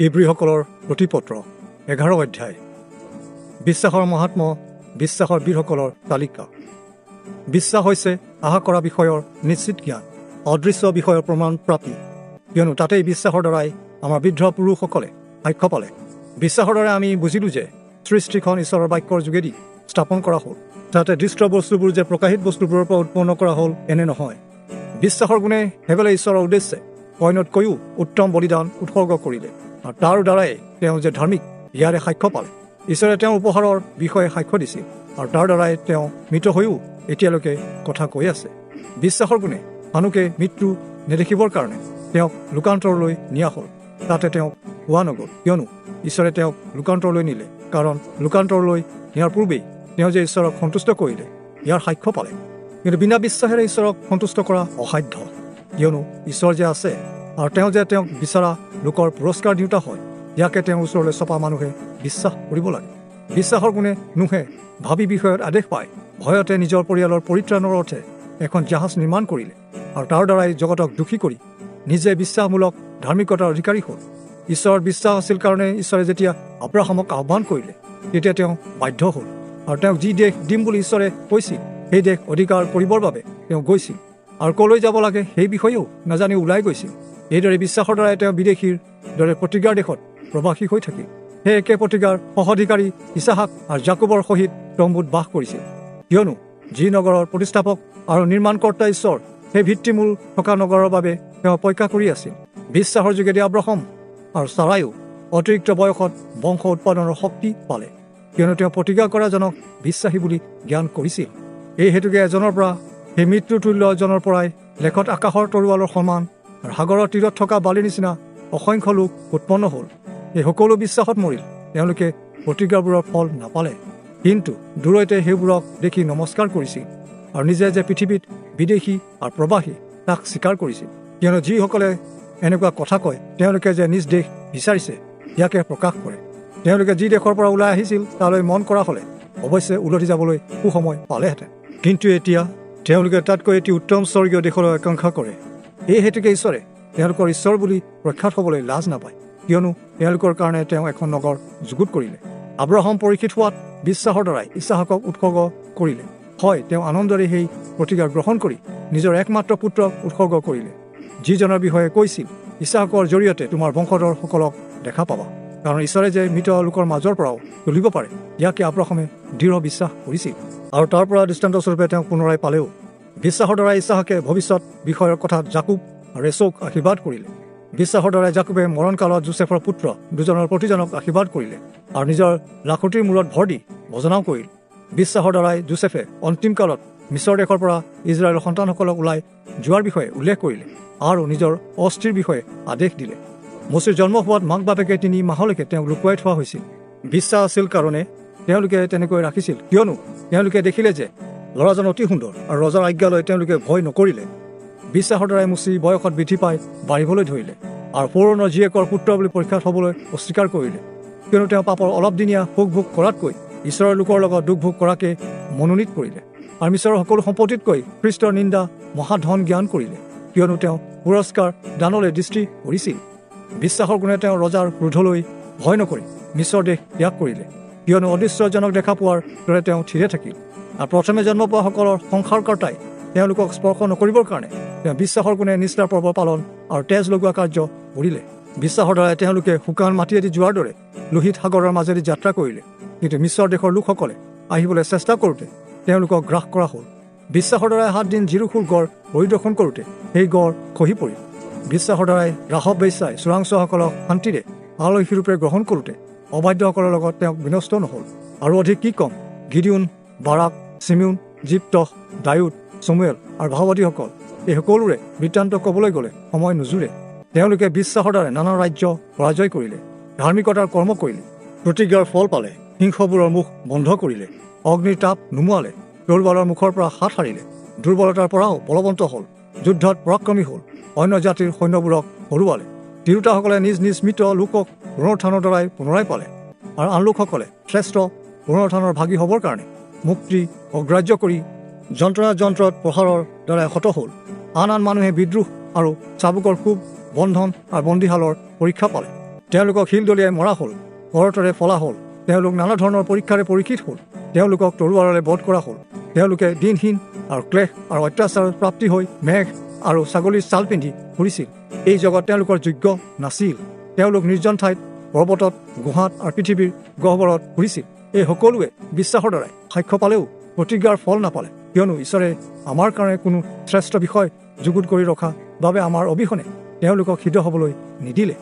ইব্ৰীসকলৰ প্ৰতিপত্ৰ 11 অধ্যায়। বিশ্বাসৰ মহাত্ম, বিশ্বাসৰ বীৰসকলৰ তালিকা। বিশ্বাস হৈছে আশা কৰা বিষয়ৰ নিশ্চিত জ্ঞান, অদৃশ্য বিষয়ৰ প্ৰমাণ প্ৰাপ্তি। কিয়নো তাতেই বিশ্বাসৰ দ্বাৰাই আমাৰ বৃদ্ধ পুৰুষসকলে সাক্ষ্য পালে। বিশ্বাসৰ দ্বাৰাই আমি বুজিলোঁ যে সৃষ্টিখন ঈশ্বৰৰ বাক্যৰ যোগেদি স্থাপন কৰা হ'ল, যাতে দৃষ্ট বস্তুবোৰ যে প্ৰকাশিত বস্তুবোৰৰ পৰা উৎপন্ন কৰা হ'ল এনে নহয়। বিশ্বাসৰ গুণে হেবেলে ঈশ্বৰৰ উদ্দেশ্যে কইনতকৈও উত্তম বলিদান উৎসৰ্গ কৰিলে, আৰু তাৰ দ্বাৰাই তেওঁ যে ধাৰ্মিক ইয়াৰে সাক্ষ্য পালে। ঈশ্বৰে তেওঁৰ উপহাৰৰ বিষয়ে সাক্ষ্য দিছিল, আৰু তাৰ দ্বাৰাই তেওঁ মৃত হৈও এতিয়ালৈকে কথা কৈ আছে। বিশ্বাসৰ গুণে হানুকে মৃত্যু নেদেখিবৰ কাৰণে তেওঁক লোকান্তৰলৈ নিয়া হ'ল, তাতে তেওঁক পোৱা নগ'ল, কিয়নো ঈশ্বৰে তেওঁক লোকান্তৰলৈ নিলে। কাৰণ লোকান্তৰলৈ নিয়াৰ পূৰ্বেই তেওঁ যে ঈশ্বৰক সন্তুষ্ট কৰিলে ইয়াৰ সাক্ষ্য পালে। কিন্তু বিনা বিশ্বাসেৰে ঈশ্বৰক সন্তুষ্ট কৰা অসাধ্য, কিয়নো ঈশ্বৰ যে আছে আৰু তেওঁ যে তেওঁক বিচৰা লোকৰ পুৰস্কাৰ দিওঁতা হয়, ইয়াকে তেওঁৰ ওচৰলৈ চপা মানুহে বিশ্বাস কৰিব লাগে। বিশ্বাসৰ গুণে নোহে ভাবি বিষয়ত আদেশ পাই ভয়তে নিজৰ পৰিয়ালৰ পৰিত্ৰাণৰ অৰ্থে এখন জাহাজ নিৰ্মাণ কৰিলে, আৰু তাৰ দ্বাৰাই জগতক দোষী কৰি নিজে বিশ্বাসমূলক ধাৰ্মিকতাৰ অধিকাৰী হ'ল। ঈশ্বৰৰ বিশ্বাস আছিল কাৰণে ঈশ্বৰে যেতিয়া আব্ৰাহামক আহ্বান কৰিলে তেতিয়া তেওঁ বাধ্য হ'ল, আৰু তেওঁক যি দেশ দিম বুলি ঈশ্বৰে কৈছিল সেই দেশ অধিকাৰ কৰিবৰ বাবে তেওঁ গৈছিল, আৰু ক'লৈ যাব লাগে সেই বিষয়েও নাজানি ওলাই গৈছিল। এইদৰে বিশ্বাসৰ দ্বাৰাই তেওঁ বিদেশীৰ দৰে প্ৰতিজ্ঞাৰ দেশত প্ৰবাসী হৈ থাকিল। সেই একে প্ৰতিজ্ঞাৰ সহঅধিকাৰী ইছাহাক আৰু জাকুবৰ সহিত তম্বুত বাস কৰিছিল। কিয়নো যি নগৰৰ প্ৰতিষ্ঠাপক আৰু নিৰ্মাণকৰ্তা ঈশ্বৰ, সেই ভিত্তিমূল থকা নগৰৰ বাবে তেওঁ অপেক্ষা কৰি আছিল। বিশ্বাসৰ যোগেদি আব্ৰাহাম আৰু চাৰায়ো অতিৰিক্ত বয়সত বংশ উৎপাদনৰ শক্তি পালে, কিয়নো তেওঁ প্ৰতিজ্ঞা কৰাজনক বিশ্বাসী বুলি জ্ঞান কৰিছিল। এই হেতুকে এজনৰ পৰা সেই মৃত্যুতুল্য এজনৰ পৰাই লেখত আকাশৰ তৰোৱালৰ সমান আৰু সাগৰৰ তীৰত থকা বালিৰ নিচিনা অসংখ্য লোক উৎপন্ন হ'ল। এই সকলো বিশ্বাসত মৰিল, তেওঁলোকে প্ৰতিজ্ঞাবোৰৰ ফল নাপালে, কিন্তু দূৰৈতে সেইবোৰক দেখি নমস্কাৰ কৰিছিল আৰু নিজে যে পৃথিৱীত বিদেশী আৰু প্ৰবাসী তাক স্বীকাৰ কৰিছিল। কিয়নো যিসকলে এনেকুৱা কথা কয় তেওঁলোকে যে নিজ দেশ বিচাৰিছে ইয়াকে প্ৰকাশ কৰে। তেওঁলোকে যি দেশৰ পৰা ওলাই আহিছিল তালৈ মন কৰা হ'লে অৱশ্যে উলটি যাবলৈ সুসময় পালেহেঁতেন, কিন্তু এতিয়া তেওঁলোকে তাতকৈ এটি উত্তম স্বৰ্গীয় দেশলৈ আকাংক্ষা কৰে। এই হেতুকে ঈশ্বৰে তেওঁলোকৰ ঈশ্বৰ বুলি প্ৰখ্যাত হ'বলৈ লাজ নাপায়, কিয়নো তেওঁলোকৰ কাৰণে তেওঁ এখন নগৰ যুগুত কৰিলে। আব্ৰাহাম পৰীক্ষিত হোৱাত বিশ্বাসৰ দ্বাৰাই ইছাহাকক উৎসৰ্গ কৰিলে। হয়, তেওঁ আনন্দৰে সেই প্ৰতিজ্ঞা গ্ৰহণ কৰি নিজৰ একমাত্ৰ পুত্ৰক উৎসৰ্গ কৰিলে, যিজনৰ বিষয়ে কৈছিল, ইছাহাকৰ জৰিয়তে তোমাৰ বংশধৰসকলক দেখা পাবা। কাৰণ ঈশ্বৰে যে মৃত লোকৰ মাজৰ পৰাও তুলিব পাৰে, ইয়াকে আব্ৰাহামে দৃঢ় বিশ্বাস কৰিছিল, আৰু তাৰ পৰা দৃষ্টান্তস্বৰূপে তেওঁক পুনৰাই পালেও। বিশ্বাসৰ দ্বাৰাই ইছাহাকে ভৱিষ্যত বিষয়ৰ কথাত জাকুব আৰু এচৌক আশীৰ্বাদ কৰিলে। বিশ্বাসৰ দ্বাৰাই জাকুবে মৰণকালত যোচেফৰ পুত্ৰ দুজনৰ প্ৰতিজনক আশীৰ্বাদ কৰিলে আৰু নিজৰ লাখুটিৰ মূৰত ভৰ দি ভজনাও কৰিলে। বিশ্বাসৰ দ্বাৰাই যোচেফে অন্তিম কালত মিছৰ দেশৰ পৰা ইজৰাইলৰ সন্তানসকলক ওলাই যোৱাৰ বিষয়ে উল্লেখ কৰিলে আৰু নিজৰ অস্থিৰ বিষয়ে আদেশ দিলে। মোচিৰ জন্ম হোৱাত মাক বাপেকে 3 মাহলৈকে তেওঁক লুকুৱাই থোৱা হৈছিল। বিশ্বাস আছিল কাৰণে তেওঁলোকে তেনেকৈ ৰাখিছিল, কিয়নো তেওঁলোকে দেখিলে যে ল'ৰাজন অতি সুন্দৰ আৰু ৰজাৰ আজ্ঞালৈ তেওঁলোকে ভয় নকৰিলে। বিশ্বাসৰ দ্বাৰাই মোচি বয়সত বৃদ্ধি পাই বাঢ়িবলৈ ধৰিলে আৰু ফৰৌণৰ জীয়েকৰ পুত্ৰ বুলি প্ৰখ্যাত হ'বলৈ অস্বীকাৰ কৰিলে, কিয়নো তেওঁ পাপৰ অলপদিনীয়া সুখ ভোগ কৰাতকৈ ঈশ্বৰৰ লোকৰ লগত দুখ ভোগ কৰাকে মনোনীত কৰিলে আৰু মিছৰৰ সকলো সম্পত্তিতকৈ খ্ৰীষ্টৰ নিন্দা মহাধন জ্ঞান কৰিলে, কিয়নো তেওঁ পুৰস্কাৰ দানলৈ দৃষ্টি কৰিছিল। বিশ্বাসৰ গুণে তেওঁ ৰজাৰ ক্ৰোধলৈ ভয় নকৰি মিছৰ দেশ ত্যাগ কৰিলে, কিয়নো অদৃশ্যজনক দেখা পোৱাৰ দৰে তেওঁ থিৰে থাকিল। আৰু প্ৰথমে জন্ম পোৱাসকলৰ সংসাৰকৰ্তাই তেওঁলোকক স্পৰ্শ নকৰিবৰ কাৰণে তেওঁ বিশ্বাসৰ গুণে নিষ্ঠাৰ পৰ্ব পালন আৰু তেজ লগোৱা কাৰ্য কৰিলে। বিশ্বাসৰ দ্বাৰাই তেওঁলোকে শুকান মাটিয়েদি যোৱাৰ দৰে লোহিত সাগৰৰ মাজেদি যাত্ৰা কৰিলে, কিন্তু মিছৰ দেশৰ লোকসকলে আহিবলৈ চেষ্টা কৰোঁতে তেওঁলোকক গ্ৰাস কৰা হ'ল। বিশ্বাসৰ দ্বাৰাই 7 দিন জিৰুখুৰ গড় পৰিদৰ্শন কৰোঁতে সেই গড় খহি পৰিল। বিশ্বাসৰ দ্বাৰাই ৰাহব বেশ্যাই চোৰাংচোৱাসকলক শান্তিৰে আলহীৰূপে গ্ৰহণ কৰোঁতে অবাধ্যসকলৰ লগত তেওঁক বিনষ্ট নহ'ল। আৰু অধিক কি ক'ম, গিদিউন, বাৰাক, চিমিউন, জিপ্তহ, দায়ূদ, চমুৱেল আৰু ভাৱবাদীসকল, এই সকলোৰে বৃত্তান্ত ক'বলৈ গ'লে সময় নোজোৰে। তেওঁলোকে বিশ্বাসৰ দ্বাৰাই নানা ৰাজ্য পৰাজয় কৰিলে, ধাৰ্মিকতাৰ কৰ্ম কৰিলে, প্ৰতিজ্ঞাৰ ফল পালে, সিংহবোৰৰ মুখ বন্ধ কৰিলে, অগ্নিৰ তাপ নুমুৱালে, তৰোৱালৰ মুখৰ পৰা হাত সাৰিলে, দুৰ্বলতাৰ পৰাও বলৱন্ত হ'ল, যুদ্ধত পৰাক্ৰমী হ'ল, অন্য জাতিৰ সৈন্যবোৰক হৰুৱালে। তিৰোতাসকলে নিজ নিজ মৃত লোকক পুনৰুত্থানৰ দ্বাৰাই পুনৰাই পালে আৰু আন লোকসকলে শ্ৰেষ্ঠ পুনৰুত্থানৰ ভাগী হ'বৰ কাৰণে মুক্তি অগ্ৰাহ্য কৰি যন্ত্ৰণা যন্ত্ৰত প্ৰহাৰৰ দ্বাৰাই হত হ'ল। আন আন মানুহে বিদ্ৰোহ আৰু চাবুকৰ কোব, বন্ধন আৰু বন্দীশালৰ পৰীক্ষা পালে। তেওঁলোকক শিল দলিয়াই মৰা হ'ল, কৰতৰে ফলা হ'ল, তেওঁলোক নানা ধৰণৰ পৰীক্ষাৰে পৰীক্ষিত হ'ল, তেওঁলোকক তৰোৱাৰেৰে বধ কৰা হ'ল। তেওঁলোকে দিনহীন আৰু ক্লেশ আৰু অত্যাচাৰৰ প্ৰাপ্তি হৈ মেঘ আৰু ছাগলীৰ ছাল পিন্ধি ফুৰিছিল। এই জগত তেওঁলোকৰ যোগ্য নাছিল। তেওঁলোক নিৰ্জন ঠাইত, পৰ্বতত, গুহাত আৰু পৃথিৱীৰ গহ্বৰত ফুৰিছিল। এই সকলোৱে বিশ্বাসৰ দ্বাৰাই সাক্ষ্য পালেও প্ৰতিজ্ঞাৰ ফল নাপালে, কিয়নো ঈশ্বৰে আমাৰ কাৰণে কোনো শ্ৰেষ্ঠ বিষয় যুগুত কৰি ৰখা বাবে আমাৰ অবিহনে তেওঁলোকক সিদ্ধ হ'বলৈ নিদিলে।